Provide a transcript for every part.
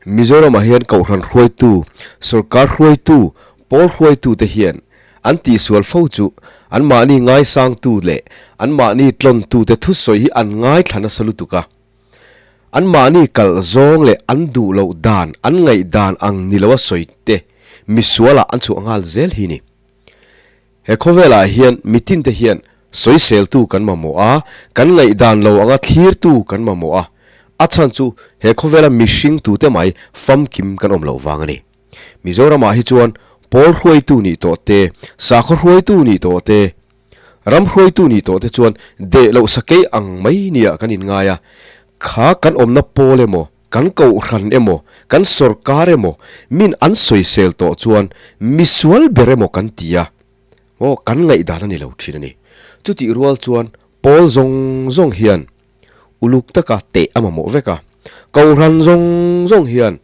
Mizoramah hian Kohhran hruaitu, Sorkar hruaitu, Pawl hruaitute hian an tihsual fo chu anmahni ngaisangtu leh anmahni tlawntute thusawi hi an ngaithla nasa lutuk a. Anmahni kalh zawng leh an duh loh dan, an ngaihdan ang ni loa sawi te misualah an chhuah nghal zel hi ni. He khawvelah hian mitinte hian sawiseltu kan mamawh a, kan ngaihdan lo anga thlirtu kan mamawh a, a chhan chu he khawvela mihring tute mai famkim kan awm loh vang a ni. Mizoramah hi chuan pawl hruaitu nih tawh te, sakhaw hruaitu nih tawh te, ram hruaitu nih tawh te chuan deh loh sakei ang mai nia kan inngai a, kha kan awmna pawl emaw, Kan kohhran emaw, kan sorkar emaw min an sawisel tawh chuan misual ber emaw kan ti a, aw kan ngaihdan a ni lo thin a ni. Chutih rual chuan pawl zawng zawng hian uluk taka teh a mamawh vek a, kohhran zawng zawng hian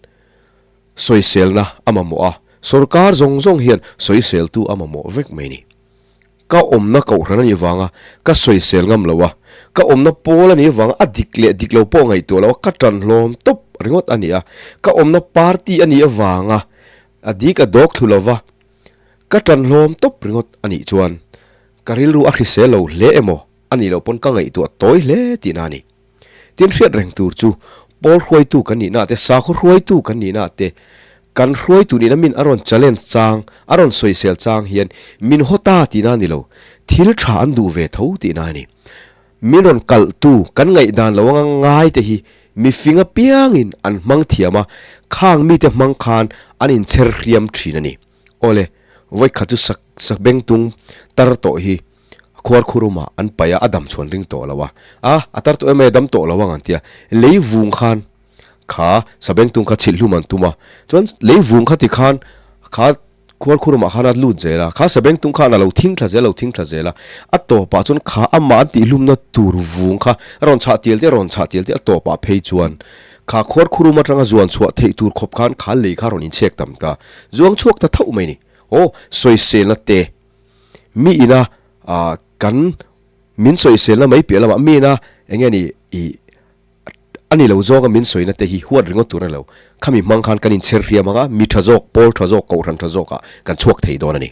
sawiselna a mamawh a, sorkar zawng zawng hian sawiseltu a mamawh vek mai a ni. Ka awmna kohhran a nih vanga ka sawisel ngam lo a, ka awmna pawl a nih vanga a dik leh dik lo pawh ngaihtuah lo a, ka ṭan hlawm tawp ringawt a ni a, ka awmna party a nih avanga a dik a dawk thlu lo va, ka ṭan hlawm tawp ringawt a nih chuan ka rilru a hrisel lo hle emaw a nih loh pawn ka ngaihtuah tawi hle tihna a ni. Tin hriat reng tur chu pawl hruaitu kan nihna te, sakhaw hruaitu kan nihna te, kan hruaitu nihna min a rawn challenge chang, a rawn sawisel chang hian min haw ta tihna a ni lo, thil tha an duh ve tho tihna a ni. Min rawn kalhtu, kan ngaihdan lo anga ngai te hi mi fing apiangin an hmang thiam a, khang mite hmang khan an inchher hriam thin a ni. Awle, vawikhat chu sak sakbengtung tar tawh hi Khuar khurumah an paih a, a dam chhuan ring tawh lo a. A, a tar tawh em e, dam tawh lo ang an ti a. Lei vung khan kha sabengtung kha chhilh hlum an tum a. Chuan lei vung kha ti khan kha khuar khurumah khan a lut zel a. Kha sabengtung khan a lo thing thla zel, a lo thing thla zel a. A tawpah chuan kha amah an tih hlumna tur vung kha a rawn chhah tial te, a rawn chhah tial te, a tawpah phei chuan kha khuar khurum atanga zuan chhuah theih tur khawp khan kha lei kha a rawn inchhek tam ta. Zuang chhuak ta thauh mai ni. Aw, sawiselna te. Mi ina kan min sawiselna mai piah lamah mi ina eng nge ni ih a ni lo zawnga min sawina te hi huat ringawt tur a ni lo. Khami hmang khan kan inchher hriam ang a, mi tha zawk, pawl tha zawk, kohhran tha zawkah kan chhuak thei dawn a ni.